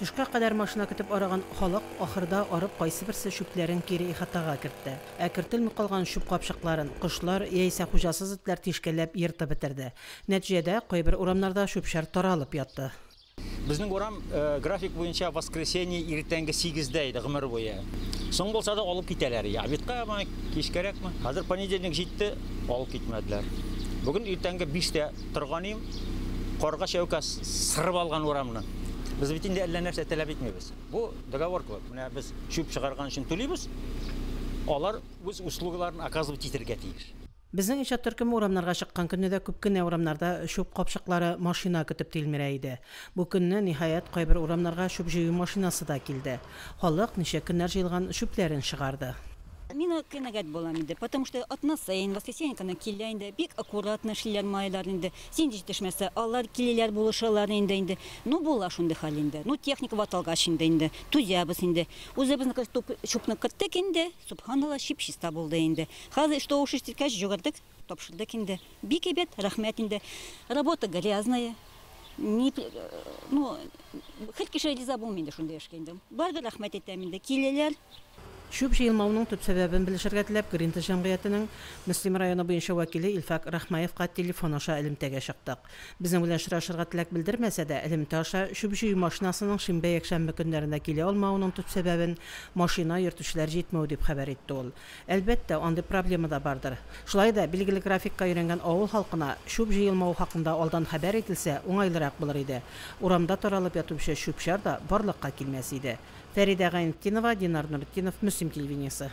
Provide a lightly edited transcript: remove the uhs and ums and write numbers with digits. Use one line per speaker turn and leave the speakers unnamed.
Төшкә кадәр машина көтеп арыган халык ахырда арып кайсыберсе чүпләрен кире ихатага кертте. Ә кертелми калган чүп капчыкларын кошлар яисә хуҗасыз этләр тишкәләп ертып бетерде. Нәтиҗәдә, кайбер урамнарда чүп-чар таралып ятты.
Безнең урам график буенча воскресенье иртәнге 8-дә иде гомер буе. Соң булса да алып китәләр. Обедкамы, кичкәрәкме. Хәзер понедельник җитте, алып китмәделәр. Бүген иртәнге 5-тә торган идем, карга чәүкә сырып алган урамны. Без бит инде әллә нәрсә таләп итмибез. Бу договор кебек. Менә без чүп чыгарган өчен түлибез, алар үз услугаларын оказывать итәргә тиеш.
Безнең иҗат төркеме урамнарга чыккан көнне дә күп кенә урамнарда чүп капчыклары машина көтеп тилмерә иде. Бу көнне, ниһаять, кайбер урамнарга чүп җыю машинасы да килде. Халык ничә көннәр җыелган чүпләрен чыгарды.
Мин канәгать булам инде, потому что атна саен, воскресенье көне килә инде, бик аккуратно эшлиләр малайлар инде. Син җитешмәсә, алар киләләр, булышалар инде. Ну, була шундый хәл инде. Ну, техника ватылгач инде, түзәбез инде. Үзебезнеке чүпне керттек инде, субханалла, чип-чиста булды инде. Хәзер что уж истеркәч, җөгердек, тапшырдык инде. Бик әйбәт, рәхмәт инде. Работа грязная. Не, ну, һәр кеше риза булмый инде шундый эшкә инде. Барыбер рәхмәт әйтәм инде. Киләләр.
Чүп җыелмауның төп сәбәбен белешергә теләп Гринта җәмгыятенең Мөслим районы буенча вәкиле Илфак Рахмаевка телефон аша элемтәгә чыктык. Безнең белән очрашырга теләк белдермәсә дә, элемтә аша чүп җыю машинасының шимбә-якшәмбе көннәрендә килә алмавының төп сәбәбен машина йөртүчеләр җитмәү дип хәбәр итте ул. Әлбәттә, андый проблема да бардыр. Шулай да билгеле графикка өйрәнгән авыл халкына чүп җыелмау хакында алдан хәбәр ителсә, уңайлырак булыр иде. Урамда таралып ятучы чүп-чар да барлыкка килмәс иде. Фәридә Гайнетдинова, Динар Нуретдинов, Мөслим телевидениесе.